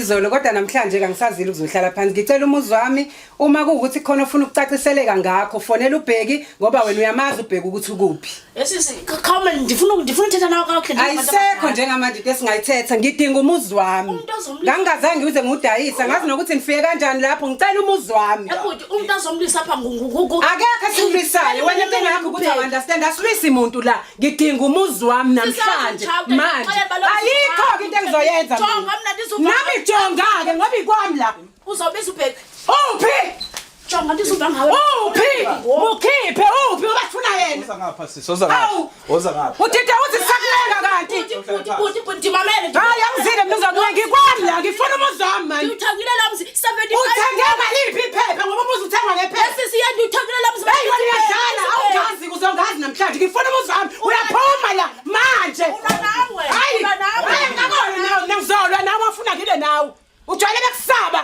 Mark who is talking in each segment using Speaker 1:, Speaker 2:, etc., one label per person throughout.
Speaker 1: izolo kodwa namhlanje kangisazile ukuzohlala phansi. Ngicela umuzi wami uma kuwukuthi khona ofuna ukucaciseleka ngakho fonela uBheki ngoba wena uyamazi uBheki ukuthi ukuphi.
Speaker 2: Esisi khawume ndifuna ndifuna uthetha nawe kakuhle njengabantu
Speaker 1: Ayisekho
Speaker 2: abadala.
Speaker 1: njengamanje into esingayithetha ngidinga umuzi wami.
Speaker 2: Umuntu ozomlisa-
Speaker 1: Ngangingazange ngize ngiwudayisa ngazi nokuthi nifike kanjani lapho ngicela umuzi wami.
Speaker 2: Eh, bhuti umuntu azomlisa apha ngu
Speaker 1: Akekho esimlwisayo wena into engakho ukuthi awu understand asilwisi muntu la ngidinga umuzi wami namhlanje manje ayikho ke into engizoyenza mina.
Speaker 2: Jonga mna ndizuva
Speaker 1: Nami jonga ke ngoba ikwami la
Speaker 2: uzawubiza ubheki
Speaker 1: uphi
Speaker 2: jonga ndizuva ngawe
Speaker 1: uphi mukhiphe uphi ngoba sifuna yena
Speaker 3: Woza ngapha sisi, woza ngapha.
Speaker 1: Awu.
Speaker 3: Woza ngapha.
Speaker 1: Udida uthi sisakuncenga kanti
Speaker 2: Bhuti bhuti bhuti ndimamele
Speaker 1: hayi angizile mina uzokuncenga ngikwami la ngifuna umuzi wami mani
Speaker 2: Ndiwuthengile lo mzi 75
Speaker 1: uthenge ngaliphi iphepha ngoba umuzi uthengwa ngephepha
Speaker 2: Sisi yena ndiwuthengile lo mzi
Speaker 1: Hey wena uyadlala awungazi uzongazi namhlanje ngifuna umuzi wami uyaphuma la manje
Speaker 2: Ulwa nawe,
Speaker 1: hayi
Speaker 2: ulwa nawe.
Speaker 1: hayi ngakona nawe ngizolwa nawe afuna ngile nawe ujwayele bekusaba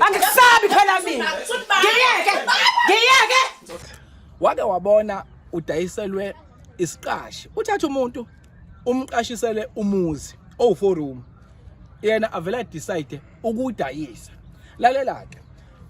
Speaker 1: angikusabi phela mina ngiyeke ngiyeke
Speaker 4: Wake wabona udayiselwe isiqashi. Uthatha umuntu umqashisele umuzi owu4 room. Yena avela decide ukudayisa. Lalela ke.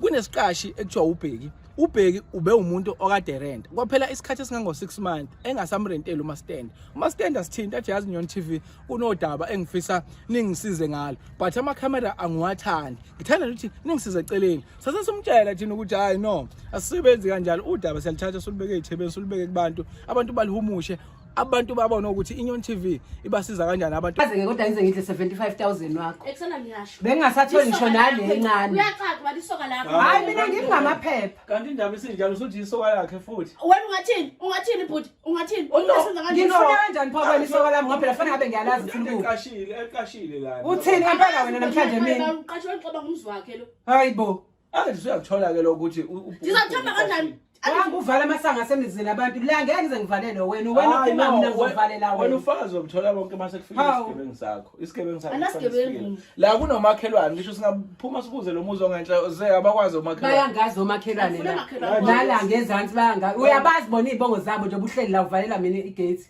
Speaker 4: Kunesiqashi ekuthiwa uBheki. UBheki ube umuntu okade rent. Kwaphela isikhathi esingango 6 months engasamrenteli umastand. Umastand asithinta athi yazi Nyon TV kunodaba engifisa ningisize ngalo. But ama camera angiwathandi. Ngithanda ukuthi ningisize eceleni. Sase simtshela thina ukuthi hayi no asisebenzi kanjalo udaba siyalithatha sulubeke ezithebeni sulubeke kubantu abantu balihumushe abantu babone ukuthi Inyon TV ibasiza kanjani abantu
Speaker 1: aze ke kodwa ngize ngidle 75000 wakho
Speaker 2: Ekusena ngiyasho
Speaker 1: bengingasatholi ngisho nale encane
Speaker 2: Uyacaca uba lisoka lakho
Speaker 1: hayi mina ngingamaphepha
Speaker 4: kanti indaba isinjalo usuthi isoka lakhe futhi
Speaker 2: Wena ungathini ungathini bhuti ungathini
Speaker 4: Oh, no.
Speaker 2: Usenza kanjani?
Speaker 1: ngifuna kanjani pho kwena isoka lami ngoba phela fanele ngabe ngiyalazi ufuna ukuphi
Speaker 4: eqashile eqashile lana
Speaker 1: uthini ngempela wena namhlanje mina
Speaker 2: Uqashwe uxaba ngumzi wakhe lo
Speaker 1: hayi bo
Speaker 4: angithi usuyakuthola ke lokho ukuthi
Speaker 2: Ndizakuthemba kanjani
Speaker 1: Wanga uvala amasango asemizini abantu la ngeke ngize ngivalele wena wena
Speaker 4: Hayi,
Speaker 1: uphuma
Speaker 4: no,
Speaker 1: mina ngizovalela
Speaker 4: wena
Speaker 1: wena
Speaker 4: ufakazi wokuthola bonke mase kufika
Speaker 1: Hawu.
Speaker 4: isigebengu sakho isigebengu sakho
Speaker 2: Anasigebengu.
Speaker 4: kufanele sifike. la kunomakhelwane ngisho singaphuma sibuze lo muzi ongenhla ze abakwazi omakhelwane
Speaker 1: bayangazi omakhelwane
Speaker 2: Afuna
Speaker 1: la
Speaker 2: omakhelwane.
Speaker 1: nala ngezansi bayangazi uyabazi bona iy'bongo zabo nje ubuhleli la uvalela mina igate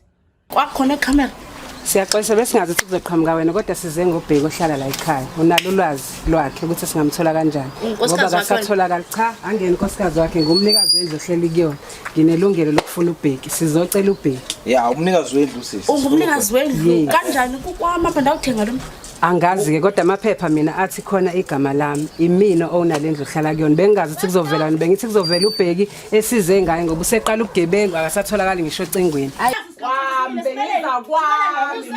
Speaker 2: Kwakhona ecamera
Speaker 1: siyaxolisa besingazi ukuthi kuzoqhamuka wena kodwa size ngobheki ohlala la ekhaya unalo ulwazi lwakhe ukuthi singamthola kanjani
Speaker 2: Unkosikazi
Speaker 1: ngoba
Speaker 2: wakhe
Speaker 1: kasatholakali cha angeni unkosikazi wakhe ngumnikazi wendlu ohleli kuyona nginelungelo lokufuna ubheki sizocela ubheki
Speaker 3: Ya, umnikazi wendlu sisi.
Speaker 2: Ungumnikazi wendlu
Speaker 1: Yes.
Speaker 2: kanjani kukwami apha ndawuthenga lo mzi
Speaker 1: angazi-ke kodwa amaphepha mina athi khona igama lami imina owuna le ndlu ohlala kuyona bengingazi ukuthi kuzovela wena bengithi kuzovela ubheki esize ngaye ngoba useqala ubugebengu akasatholakali ngisho ocingweni Kwami, bengiza kwami.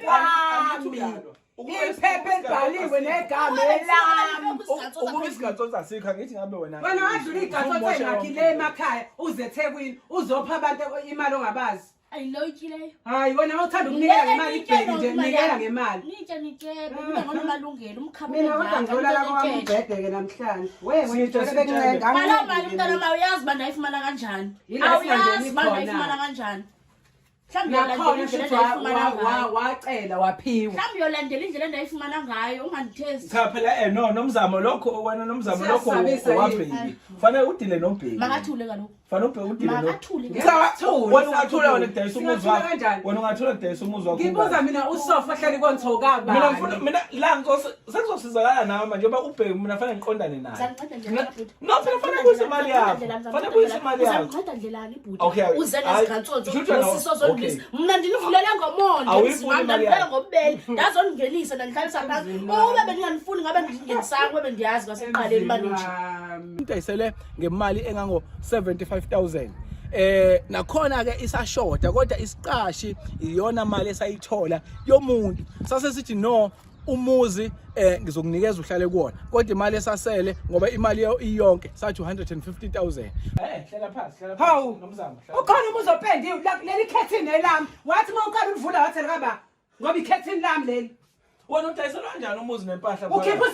Speaker 1: Kwami. Iphepha elibhaliwe negama elami.
Speaker 4: Ukuba isigatsotsi asikho angithi ngabe wena
Speaker 1: Wena wadlula iy'gatsotsi ey'ngakhi le emakhaya uze eThekwini uzopha abantu imali ongabazi.
Speaker 2: Ayiloyikileyo
Speaker 1: Hayi wena mawuthanda ukunikela ngemali ibheki nje nikela ngemali.
Speaker 2: Nitshe nitshebe kube ngonomalungelo umkhaba
Speaker 1: Mina kodwa ngizolala kwami umbhede-ke namhlanje. We wena
Speaker 4: Sitshe,
Speaker 1: ujwayele bekuncenga.
Speaker 2: Maloo mali mntana ma uyazi uba ndayifumana kanjani
Speaker 1: Yila
Speaker 2: awuyazi
Speaker 1: singangeni
Speaker 2: uba
Speaker 1: khona.
Speaker 2: ndayifumana kanjani mhlawumbi uyolandela
Speaker 1: Nakhona
Speaker 2: indlela
Speaker 1: shuthi
Speaker 2: endayifumana ngayo
Speaker 1: wacela waphiwa.
Speaker 2: mhlawumbi uyolandela indlela endayifumana ngayo ungandithezi
Speaker 4: cha phela eh no nomzamo lokho wena nomzamo lokho
Speaker 1: Siyasabisa yini?
Speaker 4: owabheki fanele udile nobheki
Speaker 2: makathule kaloku
Speaker 4: fanele ubheki udile no
Speaker 2: makathule
Speaker 4: cha
Speaker 1: Thule,
Speaker 4: wena ungathula wena kudayisa umuzi
Speaker 1: Singathula
Speaker 4: wakho
Speaker 1: kanjani?
Speaker 4: wena ungathula kudayisa umuzi wakho
Speaker 1: Ngibuza mina usofa ohleli konthoka
Speaker 4: mina ngifuna
Speaker 1: bani.
Speaker 4: mina la sengizosizakala nawe manje ngoba ubheki mina fanele ngiqondane naye
Speaker 2: Uzanginceda ndlela bhuti.
Speaker 4: No, phela fanele ubuyise imali yakho. Fanele ubuyise imali yakho.
Speaker 2: Uzanginceda ndlelani bhuti.
Speaker 4: Okay,
Speaker 2: Uze
Speaker 4: hayi,
Speaker 2: ngezigantsonso
Speaker 4: shuthi wena-
Speaker 2: nosiso zondlisa.
Speaker 4: okay.
Speaker 2: Mna ndinivulela ngomonde
Speaker 4: Awuyifuni
Speaker 2: emzini wami,
Speaker 4: imali
Speaker 2: ndanivulela
Speaker 4: yakho.
Speaker 2: ngobubele. Ndazondingenisa ndandihlalisa phantsi. Ube bendinganifuni ngabe ndingenisanga ube bendiyazi kwasekuqaleni uba ninje.
Speaker 4: Umdayisele ngemali engango 75000 eh nakhona ke isashoda kodwa isiqashi iyona mali esayithola yomuntu sase sithi no umuzi eh ngizokunikeza uhlale kuwona kodwa imali esasele ngoba imali iyonke sathi 150000 eh hlala phansi hlala
Speaker 1: Hawu.
Speaker 4: nomzamo hlala
Speaker 1: Ukhona umuzi opendiwe la- leli khethini elami. Wathi uma uqala ukuvula wathi likaba ngoba ikhethini lami leli.
Speaker 4: wena udayiselwa kanjani umuzi nempahla
Speaker 1: Ukhipha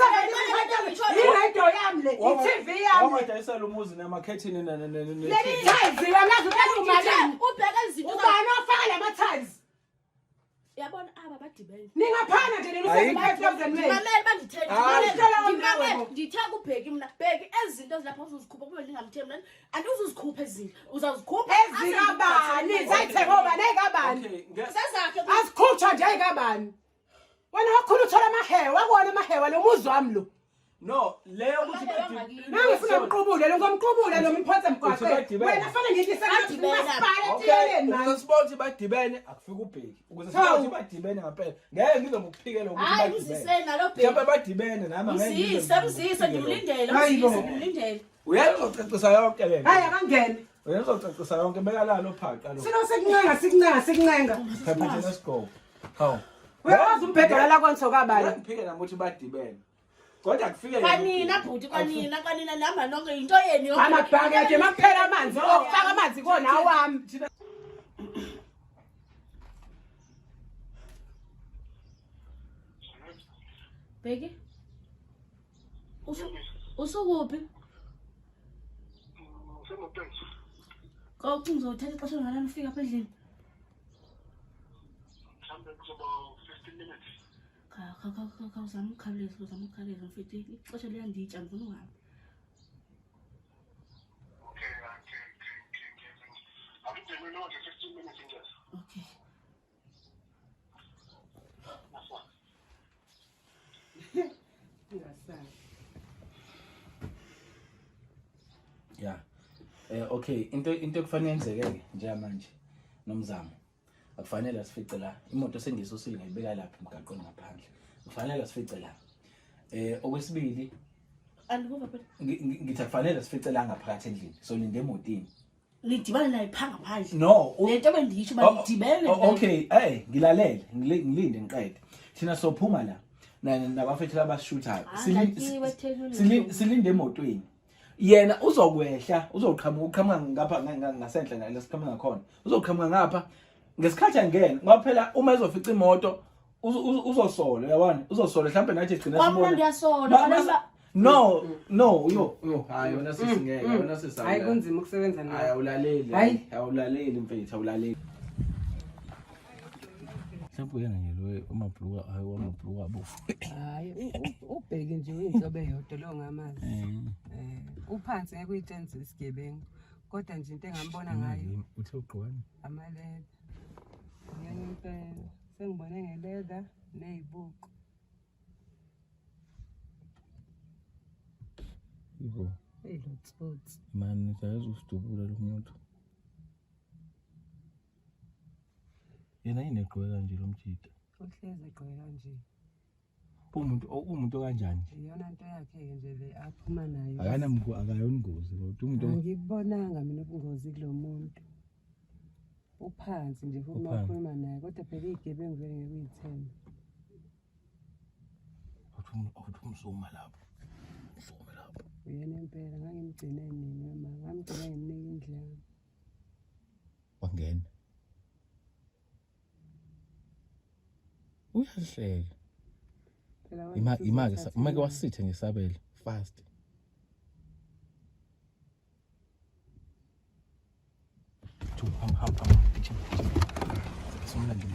Speaker 1: i-radio yami le, i-TV yami. le.
Speaker 4: wangadayisela umuzi namakhethini
Speaker 1: Leli tiles uyalazi ukuthi umalini.
Speaker 2: Ubheke izinto
Speaker 1: Ubani ofaka lama tiles?
Speaker 2: Yabona aba badibene.
Speaker 1: Ningaphana nje nina
Speaker 4: Ayikho.
Speaker 1: u-75,000 wenu.
Speaker 2: Ndimamele banditheni.
Speaker 4: Hayi.
Speaker 2: Ndimamele ndithe kubheki mna. Bheki ezi zinto ezilapha uzozikhupha kube ndingamthembi nani. Andizuzikhupha ezi zinto. Uzazikhupha.
Speaker 1: Ezikabani? Zayithengwa ubani? Ezikabani?
Speaker 4: Okay,
Speaker 2: Zezakhe
Speaker 1: Azikhutshwa nje ezikabani? Wena wakhula uthola amahewa, wakuwona amahewa lo muzi wami lo.
Speaker 4: No, leyo ukuthi
Speaker 1: Nangifuna mqubule lo ngomqubule lo ngiphonse emgwaqeni. Wena fanele ngiyise kumasipala etiyeleni manje.
Speaker 4: Ukuze sibone ukuthi badibene akufika ubheki. Ukuze sibone ukuthi badibene ngempela. Ngeke ngize ngokuphikela ukuthi
Speaker 2: Hayi uzise nalo bheki.
Speaker 4: Mhlawumbe badibene nami
Speaker 2: angeke. Uzise, uzise ngilindele, uzise ngilindele.
Speaker 4: Uyena uzocacisa yonke le nto.
Speaker 1: Hayi akangene.
Speaker 4: Uyena uzocacisa yonke beka lalo phaqa lo.
Speaker 1: Sino sekuncenga sikuncenga sikuncenga.
Speaker 4: Phepha nje lesigqoko. Hawu.
Speaker 1: Uyawazi umbhedo lala kwanso kabani?
Speaker 4: Ngiphike nami ukuthi badibene. Kodwa kufike
Speaker 2: Kwanina bhuti kwanina kwanina nihamba nonke yinto yenu yonke.
Speaker 1: Amabhakede makuphela amanzi okufaka amanzi kona awami.
Speaker 2: Bheki. Usukuphi? Kodwa ngizothatha ixesha ngalana ufika apha endlini.
Speaker 5: Mhlawumbe kuzoba 15 minutes.
Speaker 2: Khawuzama ukukhawuleza, uzama ukukhawuleza mfethu. Ixesha liyanditsha ngifuna uhamba.
Speaker 5: Okay, okay, okay, okay, okay. Akungene noma nje 15 minutes nje.
Speaker 2: Okay.
Speaker 4: Yeah. Okay, into ekufanele yenzeke ke njengamanje nomzamo. Akufanele asifice la. Imoto sengiyisusile ngayibeka lapha emgaqweni ngaphandle. Kufanele asifice la. Okwesibili
Speaker 2: Andikuva phela.
Speaker 4: Ngithi akufanele asifice la ngaphakathi endlini. So linde emotini.
Speaker 2: Nidibane naye pha ngaphandle.
Speaker 4: No,
Speaker 2: Le nto bendiyisho uba nidibene
Speaker 4: Oh,
Speaker 2: naye.
Speaker 4: okay, hey, ngilalele, ngilinde ngiqede. Thina sophuma la. Nabafethu labashuthayo.
Speaker 2: Hayi, eThekwini.
Speaker 4: Silinde emotweni. Yena uzokwehla, uzoqhamuka, uqhamuka ngapha ngasenhla la siqhamuka ngakhona. Uzoqhamuka ngapha ngesikhathi angena, ngoba phela uma ezofica imoto uzosola, uyabona? Uzosola mhlawumbe nathi sigcina
Speaker 2: Kwamna ndiyasola, kwamna
Speaker 4: No, no, yo, yo, hayi wena sisi ngeke, wena sisi.
Speaker 1: Hayi kunzima ukusebenza
Speaker 4: Hayi
Speaker 1: nawe.
Speaker 4: awulaleli.
Speaker 1: Hayi.
Speaker 4: Awulaleli mfethu, awulaleli. Mhlawumbe uyena nje lo amabhluka, hayi wamabhluka abovu.
Speaker 1: Hayi ubheke nje uyinhlobo eyodwa lo ngamazi. Uphansi ngeke uyitshenze isigebengu. Kodwa nje into engambona ngayo
Speaker 4: Uthe ugqokani?
Speaker 1: amaleda. Ngiyena impela. Sengibone ngeleda nezibuko.
Speaker 4: Ibo.
Speaker 1: Hey lo tsotsi.
Speaker 4: Mani, uyazi usidubula lo muntu. Yena yini egqoke kanje lo mjita?
Speaker 1: Uhlezi egqoke kanje.
Speaker 4: Umuntu kanjani nje?
Speaker 1: Iyona nto yakhe-ke nje le aphuma nayo.
Speaker 4: Akanamgo akayona ingozi kodwa umuntu
Speaker 1: Angikubonanga mina ubungozi kulo muntu. Uphansi nje futhi uma
Speaker 4: Uphansi.
Speaker 1: ukhuluma naye kodwa phela iy'gebengu vele ngeke uy'thembe.
Speaker 4: Awuthi umzuma lapho. Mzume lapho.
Speaker 1: Uyena impela ngangimgcine nini wema ngamgcina ngimnika indlu yami.
Speaker 4: Wangena. Uyahleka.
Speaker 1: Phela
Speaker 4: Ima ima ke
Speaker 1: uzothatha
Speaker 4: uma ke
Speaker 1: imali.
Speaker 4: wasithe ngesabelo fast. Tu hamba hamba hamba gijima. Somlando.